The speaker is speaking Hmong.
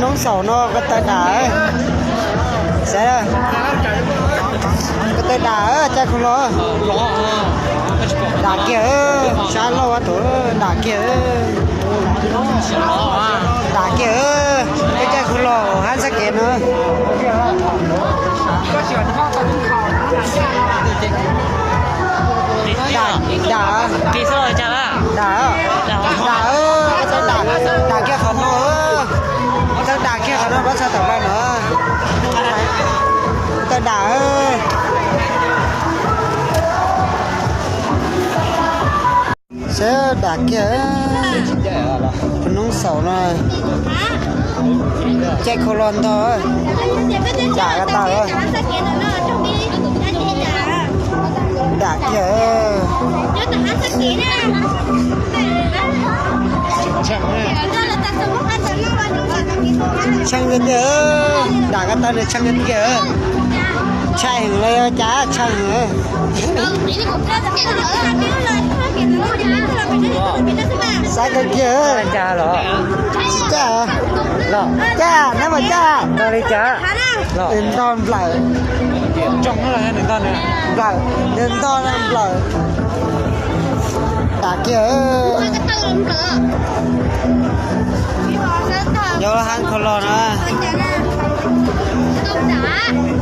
Noob xaum no ko taw dam, xav ko taw dam, caij khaus los dam kiag, sab laug tus dam kiag, dam kiag, peb caij khaus los hab txhab kev no. Dam, dam, dam, dam, dam kiag qhov no, txhab dam kiag qhov no, pab txhab tawm plaws no, txhab dam. Seb dam kiag, tus noob xaum no, caij khaus los ntog, dam ko taw, dam kiag. Tsheej tiag tiag, dam ko taw nws tsheej tiag tiag. Tshaj heev li, cas tshaj heev. Xav kawg kiag. Cas los? Cas? Los cas? Neb mas cas? Ntog li cas? Los nws ntog nplawm. Nplawm, nws ntog nplawm. Dam kiag. Yog hab khaus los na.